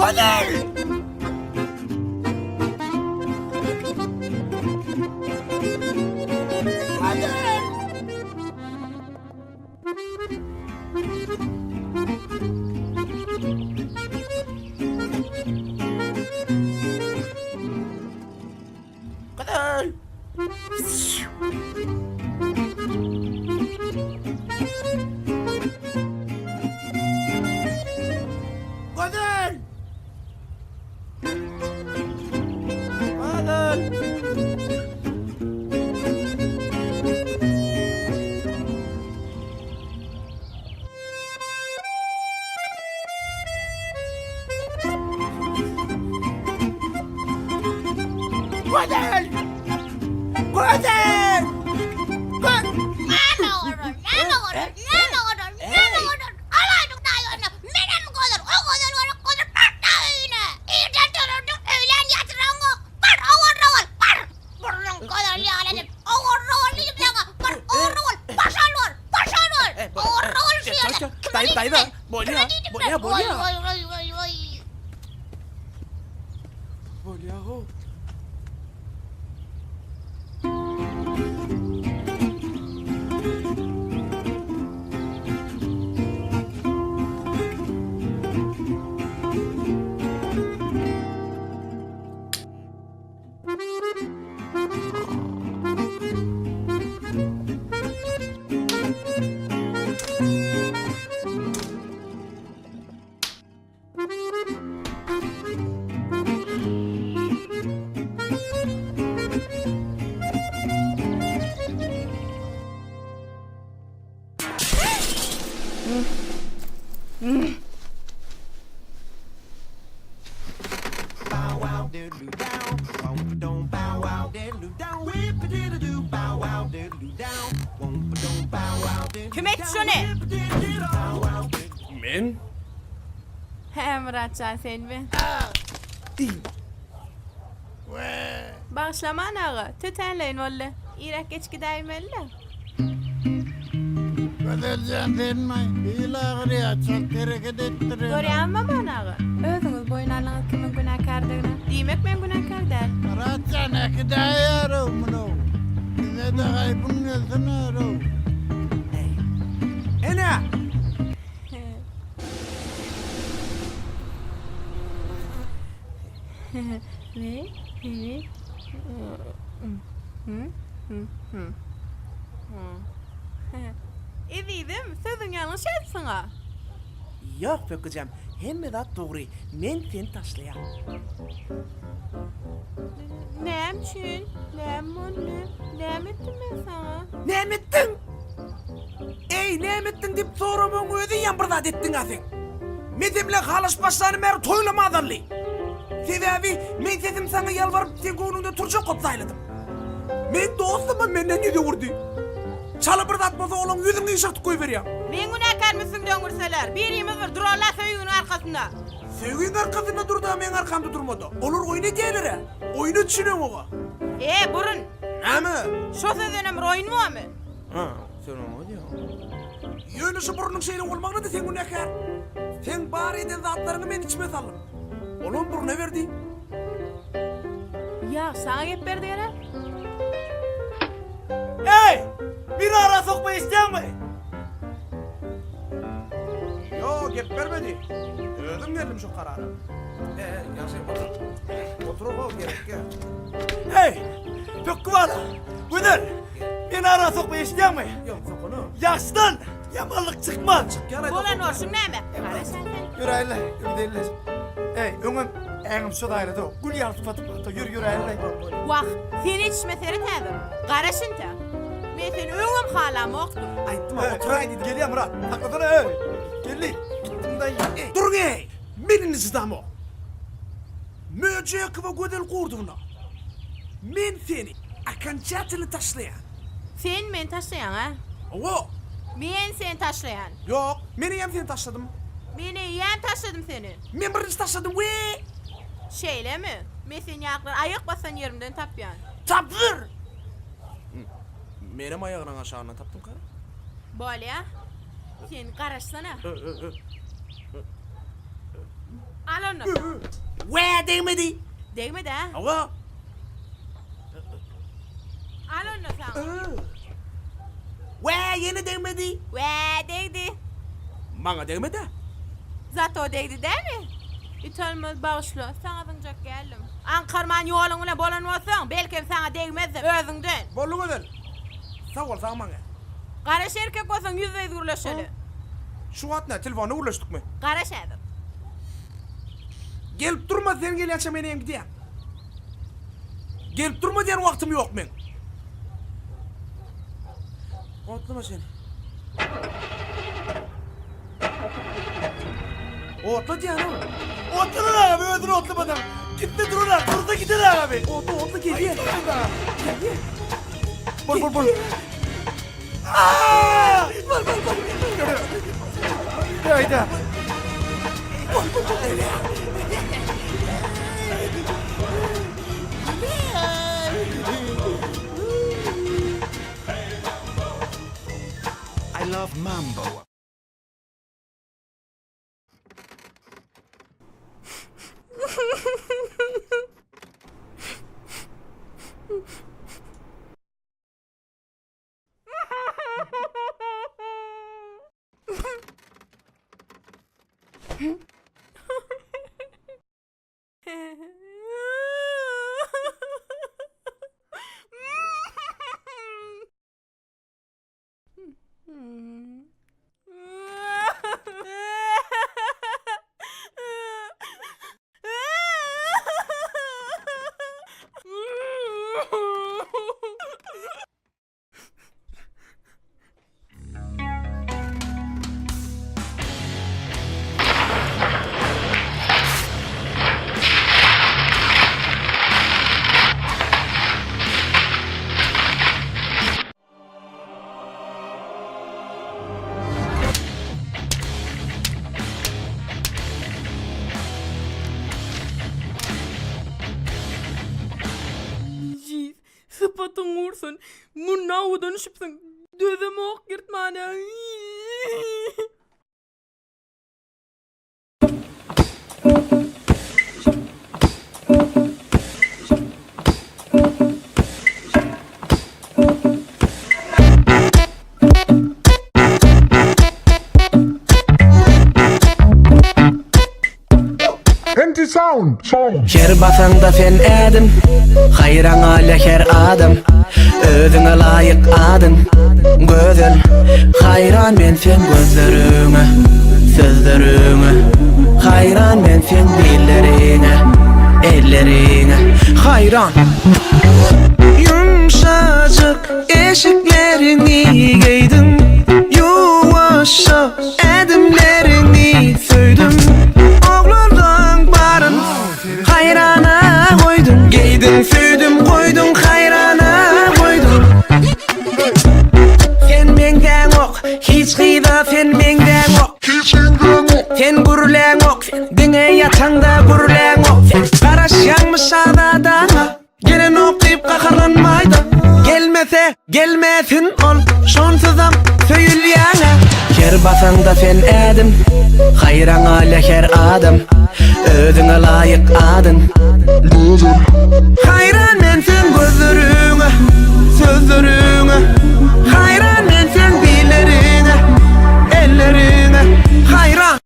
Gözel! Gözel! Gözel! Gözel! Gözel! Gözel! Gözel! Näme bolar, näme bolar, näme bolar, näme bolar? Alaýdyk daýyny, menem gözel, o gözel bolar, gözel bar-da öýüne. Irden turardyk, öýlän ýatyraňok. Bar, owarra bol, bar! Burnuň gözel ýaly edip, owarra bol diýdim saňa, bar, owarra bol, başal bol, başal bol, owarra bol şu ýerde. Kime diýdim men? Kime diýdim men? Waý, waý, waý, waý, waý. Bolýa-how. Kim etdi şony? Men? Hä, Myratjan senmi? Bagyşlaman aga, tötänleýin boldy. Iräk geç gidäýmeli-dä. Gözeljan senmi? Bil agyrýar, çalt hereket etdirenok. Görýäňmi Maman aga? Özüňiz boýun aldyňyz kimiň günäkärdigini. Diýmek men günäkär däl. Myratjan äkidäýerow muny. Bize-de haýpyň gelsin-erow. Ene! Ezizim, sözüň ýalňyş aýtsyň-a. Ýok, pökgüjem, hemme zat dogry. Men seni taşlaýan. Näme üçin? Näme boldy? Näme etdim men saňa? Näme etdiň? Eý, näme etdiň diýip soramagyň özi ýa bir zat etdiň-ä sen. Men sen bilen halaşyp başlanym bäri toýlam azaldy. Sebäbi men sesim saňa ýalbaryp seň göwnüňde turjak bolup saýladym. Meň dostumam menden ýüz öwürdi. Çala bir zat bolsa olaň ýüzüni gyşartyp goýberýäň. Men günäkärmi üstüňde öňürseler? Birimiz bir duralla söýginiň arkasynda. Söýgiň arkasynda dur-da meň arkamda durma-da. Olar oýun edýärler-ä. Oýna düşüneňog-a. E, burun! Näme? Şo sözdenem bir oýun bormy? Ha, sen oňa diýýäň. Ýöne şu burnuň şeýle bolmagyna-da sen günäkär. Seň bar eden zatlaryňy men içime saldym. Olam burna berdi. Ýa, saňa gep berdi gerek? Eý! Bir ara sokma eşidýäňmi? Ýo, gep bermedi. Özüm geldim şu karara. E, ýagşy, otur. Otur-ow, gerekýä. Eý! Pökgi bala! Gözel! Meni ara sokma eşidýäňmi? Ýok, sokana. Ýagşydan ýamanlyk çykmaz. Çykýar-aý. Bolan bolşuň näme? Gara sen sen. Ýöräýle, gideýle. Eý, öňem äňim şo daýrada. Gül ýaly sypatyp bardy. Ýör, ýöräýle. Wah, sen ýetişme seret häzir. Garaş inte. Men seni öňem halamokdym. Aýtdym-a, oturaý diýdim. Gelýär Myrat. Saklasana, eý. Geldi. Gitdim-daý. Eý, duruň-eý! Men indi çydamok. Möjekowa Gözel Gurdowyna, Men seni okonçatelno taşlaýan. Sen meni taşlaýaň-a? Hawa. Men seni taşlaýan. Ýok, men eýýäm seni taşladym. Men eýýäm taşladym seni. Men birinji taşladym we. Şeýlemi? Men seni ýaklary aýak basan ýerimden tapýan. Tapdyr! Menem aýagynyň aşagyndan tapdym kara. Bolýa. Sen garaşsana. Al onda. Wä degmedi. Degmedi hä? Hawa. Al onda saňa. Wä ýene degmedi. Wä degdi. Maňa degmedi. Zato degdi dämi? Italmaz bagyşla, saňa zyňjak geldim. Aňkarman ýoluň bilen bolan bolsaň, belkem saňa degmezdim, özüňden. Boldy Gözel. Sag bol, sag maňa. Garaş erkek bolsaň ýüzbe-ýüz gürleşeli. Şu wagt nä, telefonda gürleşdikmi? Garaş häzir. Gelip durma, sen gelýänçä men hem gidýän. Gelip durma diýen wagtym ýok meň. Otlama sen. Otla diýen o. Otlanar abi özüni otlamadan. Gitme durar dursa gider abi. Otla otla gelýär. Gelýär. Bol bol bol. Aa! Bol bol bol. Hayda. Bol bol bol. I love mambo. Ejiz, sypatyň gursun. Munda awudan düşüpsiň. Dözemok ýyrtmana. Her basaňda sen ädim, Haýran galýa her adam. Özüňe laýyk adyň, gözel. Haýran men seň gözleriňe, sözleriňe. Haýran men seň dilleriňe, elleriňe. Haýran. Ýumşajyk eşikleriňi geýdim, Ýuwaşja ädimleriňi söýdüm. Oglanlaň baryn haýrana goýduň. Geýdiň, söýdüm, goýduň, haýrana goýduň. Sen meňzäňok, hiç gyza sen meňzäňok. Sen gürläňok, sen diňe ýataňda gürläňok. Sen garaşýaňmy şazadaňa? Gelenok diýip gaharlanmaýda. Gelmese, gelmesin ol, şonsuzam söýülýäňä. Her basaňda sen ädim, haýran galýa her adam. Özüňe laýyk adyň. Haýran men seň gözleriňe, sözleriňe. Haýran men seň dilleriňe, elleriňe. Haýran.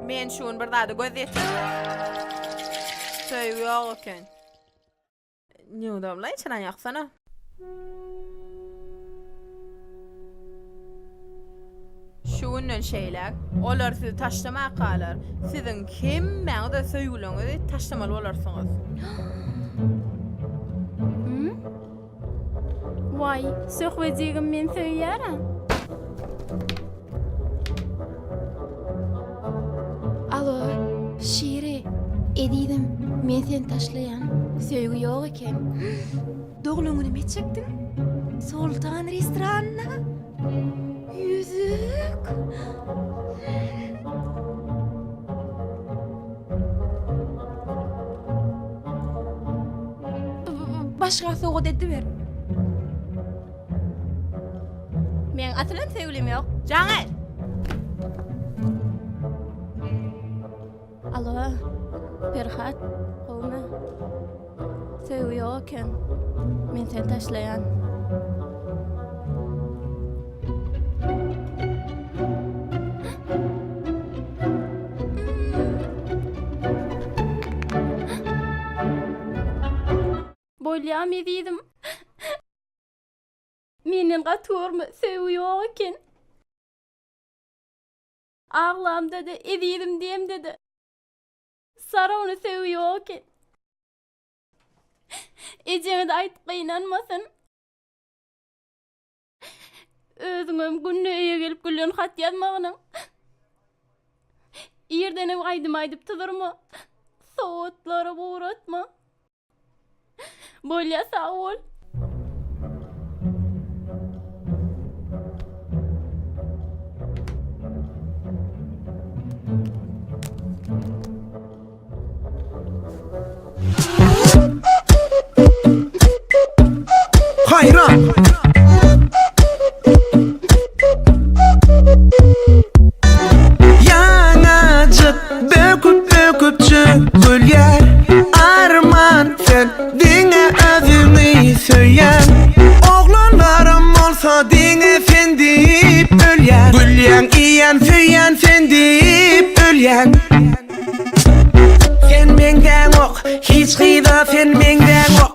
Men şu gün bir zada göz ýetirdim. Söýgi ýok eken. Newdomlaý çyran ýaksana. Şu günden şeýläk olar sizi taşlamakalar, siziň hemmäňiz öz söýgüliňizi taşlamaly bolarsyňyz. Waý, Söhbetjigim men söýýärin. Alo, Şiri, ezizim, men seni taşlaýan. Söýgi ýok eken. Doglan günüm etjekdiň. Soltan restoranynda. Ýüzük. Başga sowgat ediber. Meň asylam söýgülim ýok. Jaň et. Alo, Perhat, gowumy? Söýgi ýok eken. Men seni taşlaýan. Bolýamy ezizim? Menden gaty görme, söýgi ýok eken. Aglamda-da, ezizim diýemde-de, Sarawny söýgi ýok eken. Ejeňe-de aýt gynanmasyn. Özüňem günde öýe gelip gülden hat ýazmagynyň. Irdenem aýdym aýdyp tuzurma. Sowgatlary guratma. Bolýa sag bol. Haýran. Ýaňajyk böküp-böküpjik gülýär Arman sen diňe özüňi söýýäň Oglanlaram bolsa diňe sen diýip ölýär Gülýäň, iýýän, söýýän sen diýip ölýän Sen meňzäňok hiç gyza sen meňzäňok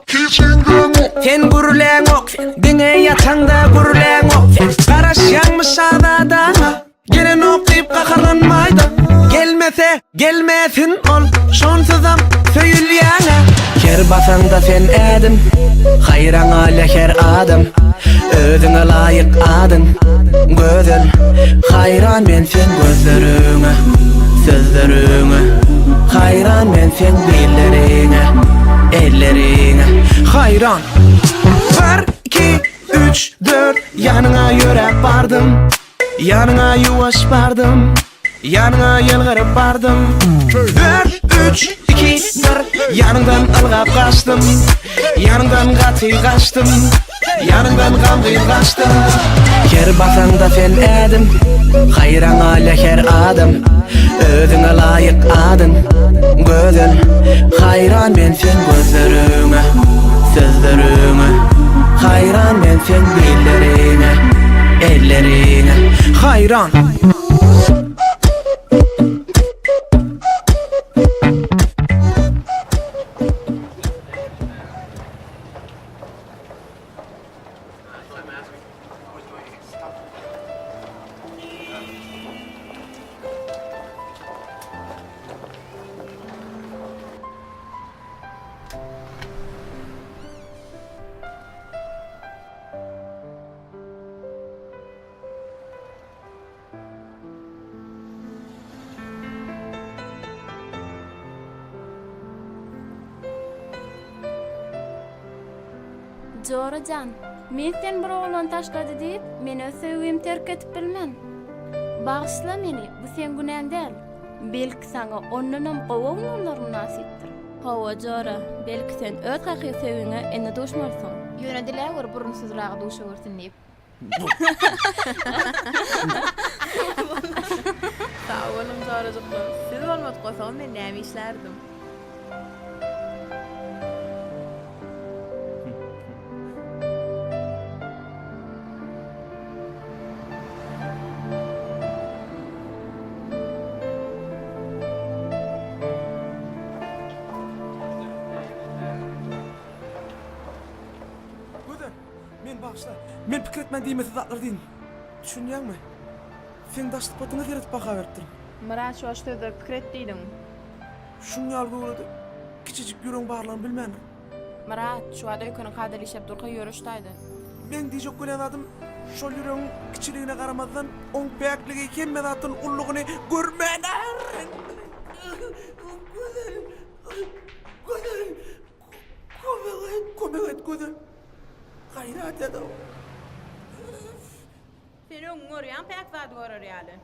Sen gürläňok sen diňe ýataňda gürläňok Sen garaşýaňmy şazadaňa Gelenok diýip gaharlanmaýda Gelmese gelmesin ol şonsuzam söýülýäňä Her basaňda sen ädim Haýran galýa her adam Özüňe laýyk adyň Gözel Haýran men seň gözleriňe Sözleriňe Haýran men seň billeriňe Elleriňe Haýran Bir, iki, üç, dört Ýanyňa ýöräp bardym Ýanyňa ýuwaş bardym Ýanyňa ýylgyryp bardym Dört, üç, iki, bir Ýanyňdan ylgap gaçdym Ýanyňdan gaty gaçdym Ýanyňdan gamgyn gaçdym Her basaňda sen ädim Haýran galýa her adam Özüňe laýyk adyň Gözel Haýran men seň gözleriňe Sözleriňe Haýran men seň dilleriňe Elleriňe Haýran. Jora jan, men seni bir oglan taşlady diýip, men öz söýgimi terk edip bilmen. Bagyşla meni, bu seň günäň däl. Belki saňa ondanam gowy oglanlar mynasypdyr. Hawa, jora, belki sen öz hakyky söýgiňe indi duşmarsyň. Ýöne diläwer burunsyzragy duşawersin diýip. Sag boluň jorajyklar. Siz bolmadyk bolsaňyz men näme işlärdim. Gözel, meni bagyşla. Men pikir etmän diýmesiz zatlar diýdim. Düşünýäňmi? Seň daş sypatyňa seredip baha beripdirin. Myrat şu wagt sözleri pikir et diýdiň. Şuň ýaly göwrede kiçijik ýüregiň barlygyny bilmändim. Myrat, şu wagt öýkeniň kadaly işläp durka ýöreş taýdan. Meň diýjek bolýan zadym, şol ýüregiň kiçiligine garamazdan, oň päkligi, hemme zatdan ululygyny görmändirin. Gözel, Gözel, kömek et, kömek et, Gözel. Gaýrat et-ow. Sen öňüňi görýäň päk zady görer ýaly.